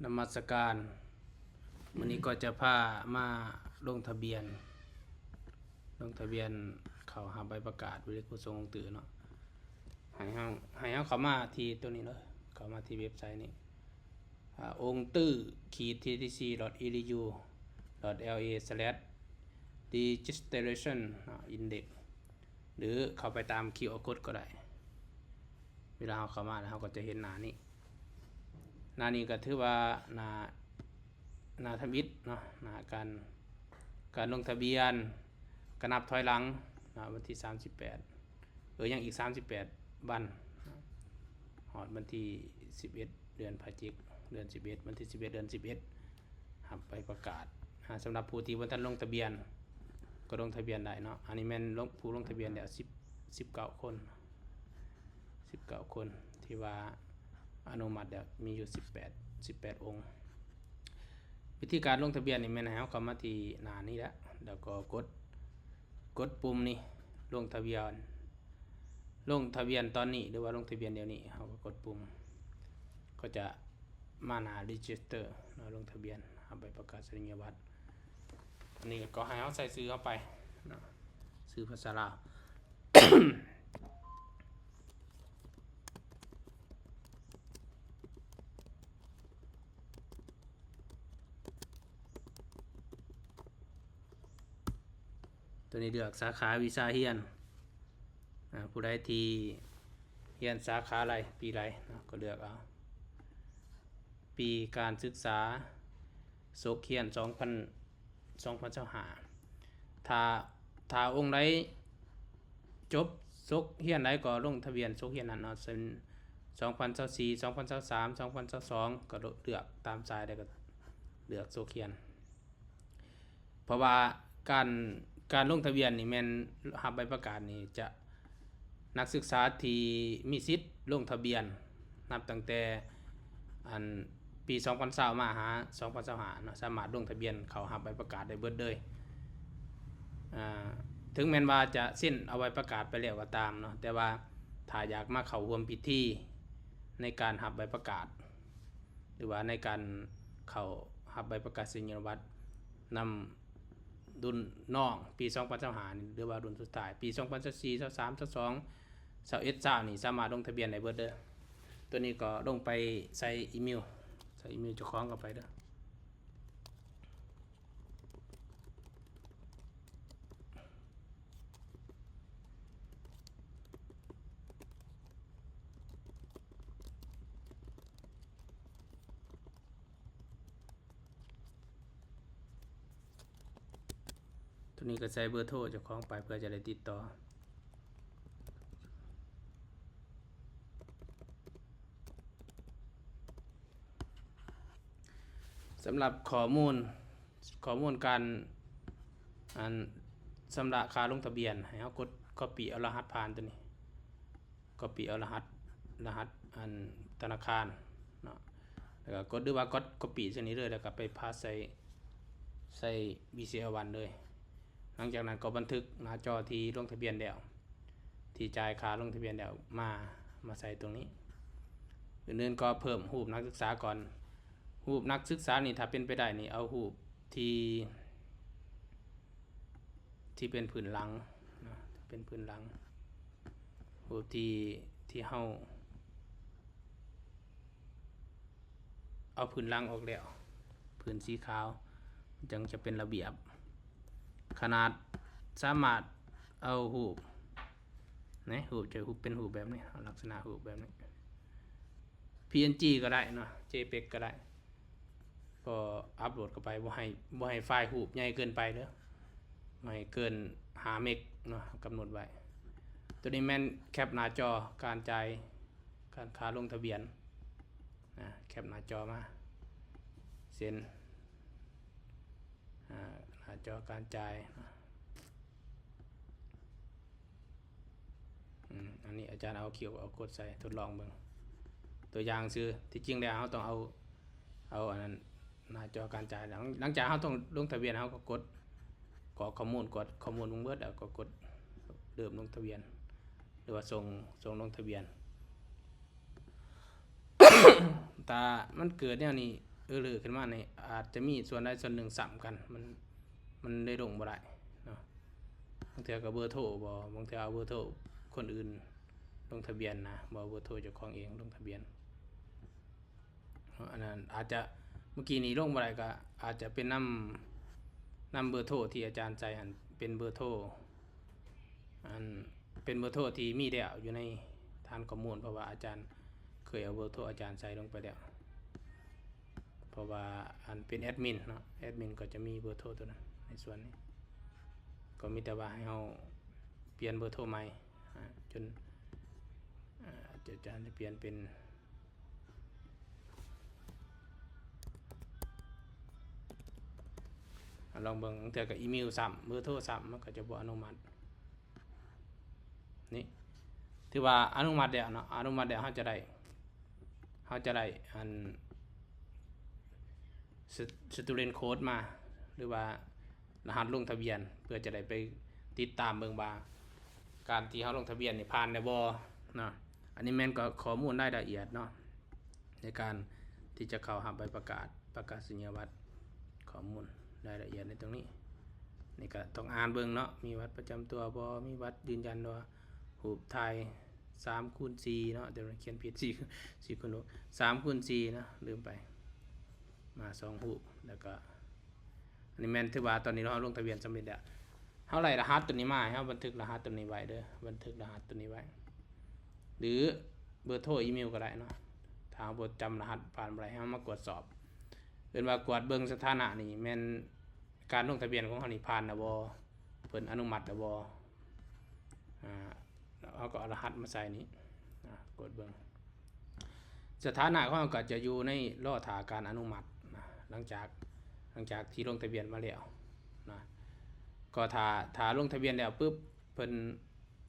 ນະມັດສະການ. ມື້ນີ້ກໍຈະພາມາລົງທະບຽນ, ລົງທະບຽນເຂົ້າຮັບໃບປະກາດວິທະຍາສະພາສົງລົງຊື່ເນາະ. ໃຫ້ເຮົາ, ໃຫ້ເຮົາເຂົ້າມາທີ່ຕົວນີ້ເນາະ, ເຂົ້າມາທີ່ເວັບໄຊນີ້ ອາ ອົງຕື້ ຂີດ ທີທີຊີ ດອດ ອີ ດີ ຢູ ດອດ ແອລ ເອ ສະແລັດ ເຣຈິສເຕຣຊັນ ເນາະ ອິນເດັກ ຫຼືເຂົ້າໄປຕາມຄິວອາໂຄດກໍໄດ້. ເວລາເຮົາເຂົ້າມາແລ້ວ ເຮົາກໍຈະເຫັນໜ້ານີ້. ໜ້ານີ້ກໍຖືວ່າໜ້າ, ໜ້າທຳອິດເນາະ, ໜ້າການ, ການລົງທະບຽນ ກະນັບຖອຍຫຼັງເນາະ, ວັນທີສາມສິບແປດ ເອີ ຍັງອີກສາມສິບແປດວັນ ຮອດວັນທີສິບເອັດ ເດືອນພະຈິກ, ເດືອນສິບເອັດ, ວັນທີສິບເອັດ ເດືອນສິບເອັດ ຮັບໃບປະກາດ. ອາ ສຳລັບຜູ້ທີ່ບໍ່ທັນລົງທະບຽນ ກໍລົງທະບຽນໄດ້ເນາະ. ອັນນີ້ແມ່ນລົງ, ຜູ້ລົງທະບຽນແລ້ວ ສິບ, ສິບເກົ້າຄົນ, ສິບເກົ້າຄົນ ທີ່ວ່າອະນຸມັດແລ້ວ ມີຢູ່ສິບແປດ, ສິບແປດອົງ. ວິທີການລົງທະບຽນນີ້ແມ່ນໃຫ້ເຮົາເຂົ້າມາທີ່ໜ້ານີ້ແຫຼະ ແລ້ວກໍກົດ, ກົດປຸ່ມນີ້ ລົງທະບຽນ, ລົງທະບຽນຕອນນີ້ ຫຼືວ່າລົງທະບຽນດຽວນີ້. ເຮົາກໍກົດປຸ່ມ ກໍຈະມາໜ້າເຣຈິສເຕີເນາະ, ລົງທະບຽນຮັບໃບປະກາສະນີຍະບັດ. ອັນນີ້ກໍໃຫ້ເຮົາໃສ່ຊື່ເຮົາໄປເນາະ, ຊື່ພາສາລາວ. ຕົວນີ້ເລືອກສາຂາວິຊາຮຽນ. ອາ ຜູ້ໃດທີ່ຮຽນສາຂາໃດ ປີໃດເນາະ ກໍເລືອກເອົາ. ປີການສຶກສາສົກຮຽນສອງພັນ, ສອງພັນຊາວຫ້າ. ຖ້າ, ຖ້າອົງໃດຈົບສົກຮຽນໃດກໍລົງທະບຽນສົກຮຽນນັ້ນເນາະ, ເຊັ່ນ ສອງພັນຊາວສີ່, ສອງພັນຊາວສາມ, ສອງພັນຊາວສອງ ກໍເລືອກຕາມສາຍ ແລ້ວກໍເລືອກສົກຮຽນ. ເພາະວ່າການ, ການລົງທະບຽນນີ້ແມ່ນຮັບໃບປະກາດນີ້ ຈະນັກສຶກສາທີ່ມີສິດລົງທະບຽນ ນັບຕັ້ງແຕ່ ອັນ ປີສອງພັນຊາວມາຫາສອງພັນຊາວຫ້າເນາະ, ສາມາດລົງທະບຽນເຂົ້າຮັບໃບປະກາດໄດ້ເບິດເລີຍ. ອາ ເຖິງແມ່ນວ່າຈະເຊັນເອົາໃບປະກາດໄປແລ້ວກໍຕາມເນາະ, ແຕ່ວ່າຖ້າຢາກມາເຂົ້າຮ່ວມພິທີໃນການຮັບໃບປະກາດ ຫຼືວ່າໃນການເຂົ້າຮັບໃບປະກາສະນີຍະບັດນຳລຸ້ນນ້ອງປີສອງພັນຊາວຫ້ານີ້ ຫຼືວ່າລຸ້ນສຸດທ້າຍ ປີສອງພັນຊາວສີ່ ຊາວສາມ ຊາວສອງ ຊາວເອັດ ຊາວ ນີ້ ສາມາດລົງທະບຽນໄດ້ເບິດເດີ. ຕົວນີ້ກໍລົງໄປໃສ່ອີເມວ, ໃສ່ອີເມວເຈົ້າຂອງເຂົ້າໄປເດີ. ຕົວນີ້ກໍໃສ່ເບີໂທເຈົ້າຂອງໄປເພື່ອຈະໄດ້ຕິດຕໍ່. ສຳລັບຂໍ້ມູນ, ຂໍ້ມູນການ ອັນ ຊຳລະຄ່າລົງທະບຽນ ໃຫ້ເຮົາກົດກັອບປີ້ເອົາລະຫັດຜ່ານຕົວນີ້, ກັອບປີ້ເອົາລະຫັດ, ລະຫັດ ອັນ ທະນາຄານເນາະ, ແລ້ວກໍກົດ ຫຼືວ່າກົດກັອບປີ້ໃສ່ນີ້ເລີຍ ແລ້ວກໍໄປພາສໃສ່, ໃສ່ ບີຊີແອລວັນ ເລີຍ. ຫຼັງຈາກນັ້ນກໍບັນທຶກໜ້າຈໍທີ່ລົງທະບຽນແລ້ວ, ທີ່ຈ່າຍຄ່າລົງທະບຽນແລ້ວ ມາ, ມາໃສ່ຕົງນີ້. ອື່ນໆກໍເພີ່ມຮູບນັກສຶກສາກ່ອນ. ຮູບນັກສຶກສານີ້ ຖ້າເປັນໄປໄດ້ນີ້ ເອົາຮູບທີ່, ທີ່ເປັນພື້ນຫຼັງເນາະ, ເປັນພື້ນຫຼັງ. ຮູບທີ່, ທີ່ເຮົາ ເອົາພື້ນຫຼັງອອກແລ້ວ, ພື້ນສີຂາວ ມັນຈັ່ງຈະເປັນລະບຽບ. ຂະໜາດສາມາດເອົາຮູບ, ນີ້ ຮູບຈະຮູບເປັນຮູບແບບນີ້, ລັກສະນະຮູບແບບນີ້, ພີເອັນຈີ ກໍໄດ້ເນາະ, ເຈເປັກ ກໍໄດ້. ກໍອັບໂຫຼດເຂົ້າໄປ, ບໍ່ໃຫ້, ບໍ່ໃຫ້ໄຟລ໌ຮູບໃຫຍ່ເກີນໄປເດີ, ບໍ່ໃຫ້ເກີນຫ້າເມັກເນາະ, ກຳນົດໄວ້. ຕົວນີ້ແມ່ນແຄບໜ້າຈໍການຈ່າຍ ການຄ່າລົງທະບຽນນະ, ແຄບໜ້າຈໍມາ, ເຊັນ ອາ ໜ້າຈໍການຈ່າຍນະ. ອືມ ອັນນີ້ອາຈານເອົາຄິວອາໂຄດໃສ່ທົດລອງເບິ່ງ ຕົວຢ່າງຊື່. ທີ່ຈິງແລ້ວເຮົາຕ້ອງເອົາ, ເອົາອັນນັ້ນ ໜ້າຈໍການຈ່າຍ. ຫຼັງ, ຫຼັງຈາກເຮົາຕ້ອງລົງທະບຽນ, ເຮົາກໍກົດກອກຂໍ້ມູນ, ກອກຂໍ້ມູນເບິ່ງເບິດ ແລ້ວກໍກົດເລີ່ມລົງທະບຽນ ຫຼືວ່າສົ່ງ, ສົ່ງລົງທະບຽນ. ຖ້າມັນເກີດແນວນີ້, ເອີເລີຂຶ້ນມານີ້ ອາດຈະມີສ່ວນໃດສ່ວນໜຶ່ງຊ້ຳກັນ ມັນ ມັນເລີຍລົງບໍ່ໄດ້ເນາະ. ບາງເທື່ອກໍເບີໂທບໍ່ ບາງເທື່ອເອົາເບີໂທຄົນອື່ນລົງທະບຽນນະ ບໍ່ເອົາເບີໂທເຈົ້າຂອງເອງລົງທະບຽນ. ອັນນັ້ນອາດຈະ ເມື່ອກີ້ນີ້ລົງບໍ່ໄດ້ ກໍອາດຈະເປັນນຳ ນຳເບີໂທທີ່ອາຈານໃສ່ຫັ້ນ ເປັນເບີໂທ ອັນ ເປັນເບີໂທທີ່ມີແລ້ວຢູ່ໃນຖານຂໍ້ມູນ ເພາະວ່າອາຈານເຄີຍເອົາເບີໂທອາຈານໃສ່ລົງໄປແລ້ວ. ເພາະວ່າອັນເປັນແອດມິນເນາະ ແອດມິນກໍຈະມີເບີໂທຕົວນັ້ນໃນສ່ວນນີ້. ກໍມີແຕ່ວ່າໃຫ້ເຮົາປ່ຽນເບີໂທໃໝ່ ອາ ຈົນ ອາ ອາຈານຈະປ່ຽນເປັນ ອາ ລອງເບິ່ງ ບາງເທື່ອກໍອີເມວຊ້ຳ ເບີໂທຊ້ຳ ມັນກໍຈະບໍ່ອະນຸມັດ. ນີ້ ຖືວ່າອະນຸມັດແລ້ວເນາະ ອະນຸມັດແລ້ວ ເຮົາຈະໄດ້ ເຮົາຈະໄດ້ອັນ ສະ ສະຕູເດນໂຄດມາ ຫຼືວ່າລະຫັດລົງທະບຽນ ເພື່ອຈະໄດ້ໄປຕິດຕາມເບິ່ງວ່າ ການທີ່ເຮົາລົງທະບຽນນີ້ຜ່ານແລ້ວບໍ່ເນາະ. ອັນນີ້ແມ່ນກໍຂໍ້ມູນລາຍລະອຽດເນາະ ໃນການທີ່ຈະເຂົ້າຮັບໃບປະກາດ ປະກາສະນີຍະບັດ ຂໍ້ມູນລາຍລະອຽດໃນຕົງນີ້. ນີ້ກໍຕ້ອງອ່ານເບິ່ງເນາະ ມີບັດປະຈຳຕົວບໍ່ ມີບັດຢືນຢັນບໍ່ ຮູບຖ່າຍສາມຄູນສີ່ເນາະ ແຕ່ວ່າຂຽນຜິດ ສີ່ ສີ່ຄູນຫົກ ສາມຄູນສີ່ເນາະ ລືມໄປ ມາສອງຮູບ. ແລ້ວກໍ ອັນນີ້ແມ່ນຖືວ່າຕອນນີ້ເຮົາລົງທະບຽນສຳເລັດແລ້ວ. ເຮົາໄດ້ລະຫັດຕົວນີ້ມາ ໃຫ້ເຮົາບັນທຶກລະຫັດຕົວນີ້ໄວ້ເດີ ບັນທຶກລະຫັດຕົວນີ້ໄວ້ ຫຼືເບີໂທອີເມວກໍໄດ້ເນາະ. ຖ້າເຮົາບໍ່ຈຳລະຫັດຜ່ານບໍ່ໄດ້ ໃຫ້ເຮົາມາກວດສອບ ເອີ້ນວ່າກວດເບິ່ງສະຖານະນີ້ ແມ່ນການລົງທະບຽນຂອງເຮົານີ້ຜ່ານແລ້ວບໍ່ ເພິ່ນອະນຸມັດແລ້ວບໍ່. ອາ ເຮົາກໍເອົາລະຫັດມາໃສ່ນີ້ ອາ ກວດເບິ່ງ ສະຖານະຂອງເຮົາກໍຈະຢູ່ໃນລໍຖ້າການອະນຸມັດນະ ຫຼັງຈາກ ຫຼັງຈາກທີ່ລົງທະບຽນມາແລ້ວນະ. ກໍຖ້າ ຖ້າລົງທະບຽນແລ້ວປຶບ ເພິ່ນ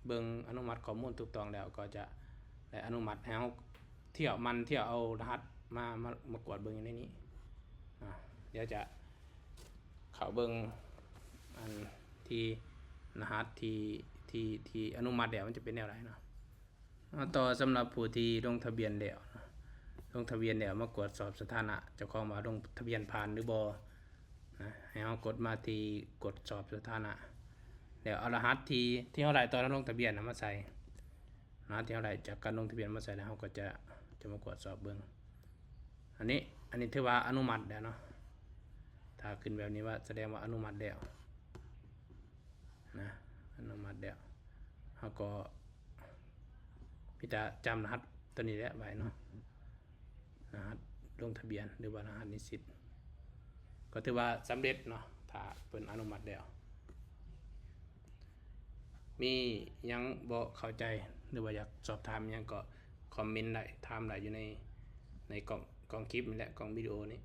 ເບິ່ງອະນຸມັດຂໍ້ມູນຖືກຕ້ອງແລ້ວ ກໍຈະໄດ້ອະນຸມັດໃຫ້ເຮົາ ຖ້ຽວ ໝັ່ນຖ້ຽວເອົາລະຫັດມາ ມາ ມາກວດເບິ່ງຢູ່ໃນນີ້ນະ. ດຽວຈະເຂົ້າເບິ່ງອັນທີ່ລະຫັດທີ່ ທີ່ ທີ່ອະນຸມັດແລ້ວ ມັນຈະເປັນແນວໃດເນາະ. ເອົາ ຕໍ່ສຳລັບຜູ້ທີ່ລົງທະບຽນແລ້ວເນາະ ລົງທະບຽນແລ້ວ ມາກວດສອບສະຖານະເຈົ້າຂອງວ່າລົງທະບຽນຜ່ານຫຼືບໍ່ນະ. ໃຫ້ເຮົາກົດມາທີ່ກວດສອບສະຖານະ ແລ້ວເອົາລະຫັດທີ່ ທີ່ເຮົາໄດ້ຕອນເຮົາລົງທະບຽນນະມາໃສ່ ລະຫັດທີ່ເຮົາໄດ້ຈາກການລົງທະບຽນມາໃສ່ ແລ້ວເຮົາກໍຈະ ຈະມາກວດສອບເບິ່ງ. ອັນນີ້ ອັນນີ້ຖືວ່າອະນຸມັດແລ້ວເນາະ. ຖ້າຂຶ້ນແບບນີ້ວ່າສະແດງວ່າອະນຸມັດແລ້ວນະ ອະນຸມັດແລ້ວ. ເຮົາກໍມີແຕ່ຈຳລະຫັດຕົວນີ້ແຫຼະໄວ້ເນາະ ລະຫັດລົງທະບຽນ ຫຼືວ່າລະຫັດນິສິດ ກໍຖືວ່າສຳເລັດເນາະ ຖ້າເພິ່ນອະນຸມັດແລ້ວ. ມີຫຍັງບໍ່ເຂົ້າໃຈ ຫຼືວ່າຢາກສອບຖາມຫຍັງ ກໍຄອມເມັນໄດ້ ຖາມໄດ້ຢູ່ໃນ ໃນກ້ອງ ກ້ອງຄລິບນີ້ແຫຼະ ກ້ອງວິດີໂອນີ້.